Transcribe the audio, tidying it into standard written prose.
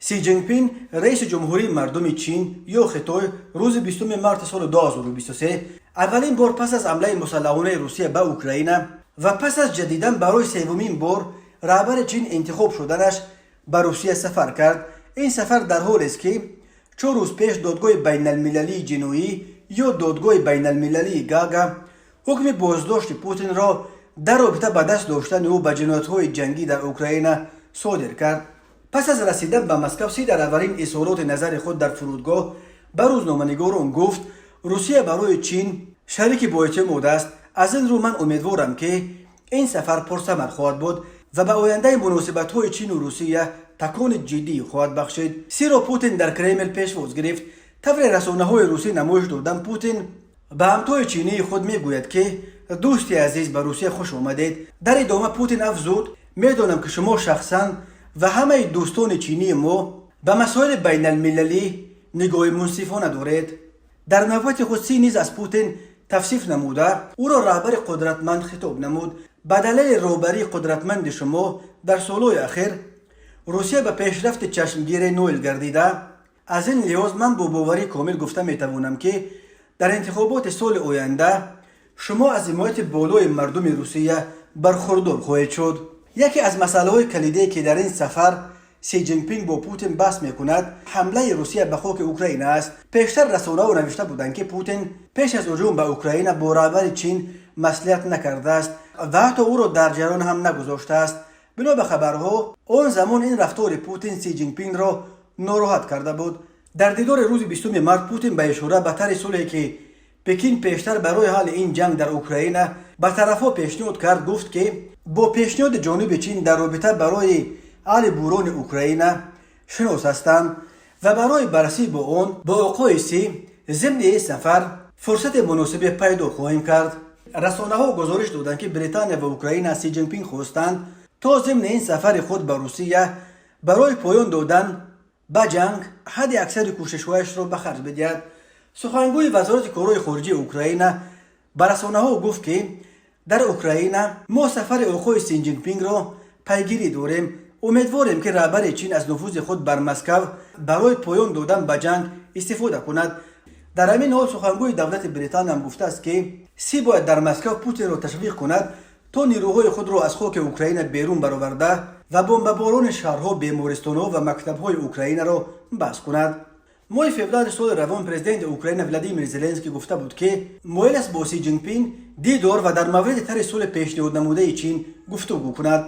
Си Ҷинпин, раиси ҷумҳурии мардуми Чин ё Хитой, рӯзи 20 марти соли 2023 аввалин бор пас аз ҳамлаи мусаллаҳонаи Русия ба Украина ва пас аз ҷадидан барои севумин бор раҳбари Чин интихоб шуданаш ба Русия сафар кард. Ин сафар дар ҳолест, ки 4 рӯз пеш Додгоҳи байналмилалии ҷиноӣ ё Додгоҳи байналмилалии Гаага ҳукми боздошти Путинро дар робита ба даст доштани ӯ ба ҷиноятҳои ҷангӣ дар Украина содир кард. Пас аз расидан ба Москав, Си дар аввалин изҳороти назари худ дар фурудгоҳ ба рӯзноманигорон гуфт: «Русия барои Чин шарики боэътимод аст. Аз ин рӯ ман умедворам, ки ин сафар пурсамар хоҳад буд ва ба ояндаи муносибатҳои Чину Русия такони ҷиддӣ хоҳад бахшид». Сиро Путин дар Кремл пешвоз гирифт. Тавре расонаҳои русӣ намоиш доданд, Путин ба ҳамтои чинии худ мегӯяд, ки «Дӯсти азиз, ба Русия хуш омадед». Дар идома Путин афзуд: «Медонам, ки шумо шахсан ва ҳамаи дӯстони чинии мо ба масоили байналмилалӣ нигоҳи мунсифона доред». Дар навбати худ Си низ аз Путин тавсиф намуда, ӯро раҳбари қудратманд хитоб намуд. «Ба далели роҳбарии қудратманди шумо дар солҳои ахир Русия ба пешрафти чашмгире ноил гардида. Аз ин лиҳоз ман бо боварии комил гуфта метавонам, ки дар интихоботи соли оянда шумо аз ҳимояти болои мардуми Русия бархурдор хоҳед шуд». Яке аз масъалаҳои калидие, ки дар ин сафар Си Ҷинпин бо Путин баҳс мекунад, ҳамлаи Русия ба хоки Украина аст. Пештар расонаҳо навишта буданд, ки Путин пеш аз ҳуҷум ба Украина бо раҳбари Чин маслиҳат накардааст ва ҳатто ӯро дар ҷараён ҳам нагузоштааст. Бино ба хабарҳо, он замон ин рафтори Путин Си Ҷинпинро нороҳат карда буд. Дар дидори рӯзи 20 март Путин ба ишора ба тарҳи сулҳе, ки Пекин пештар барои ҳалли ин ҷанг дар Украина ба тарафҳо пешниҳод кард, гуфт, ки бо пешниҳоди ҷониби Чин дар робита барои ҳалли буҳрони Украина шинос ҳастанд ва барои баррасӣ бо он бо оқои Си зимни ин сафар фурсати муносибе пайдо хоҳем кард. Расонаҳо гузориш доданд, ки Британия ва Украина аз Си Ҷинпин хостанд, то зимни ин сафари худ ба Русия барои поён додан ба ҷанг ҳадди аксари кӯшишҳояшро ба харҷ бидиҳад. Сухангӯи Вазорати корҳои хориҷии Украина ба расонаҳо гуфт, ки дар Украина мо сафари оқои Си Ҷинпингро пайгирӣ дорем. Умедворем, ки раҳбари Чин аз нуфузи худ бар Москав барои поён додан ба ҷанг истифода кунад. Дар ҳамин ҳол сухангӯи давлати Британия ҳам гуфтааст, ки Си бояд дар Москав Путинро ташвиқ кунад, то нирӯҳои худро аз хоки Украина берун бароварда ва бомбаборони шаҳрҳо, бемористонҳо ва мактабҳои Украинаро бас кунад. Моҳи феврали соли равон президенти Украина Владимир Зеленский гуфта буд, ки моил аст бо Си Ҷинпин дидор ва дар мавриди тарҳи сулҳи пешниҳоднамудаи Чин гуфтугӯ кунад.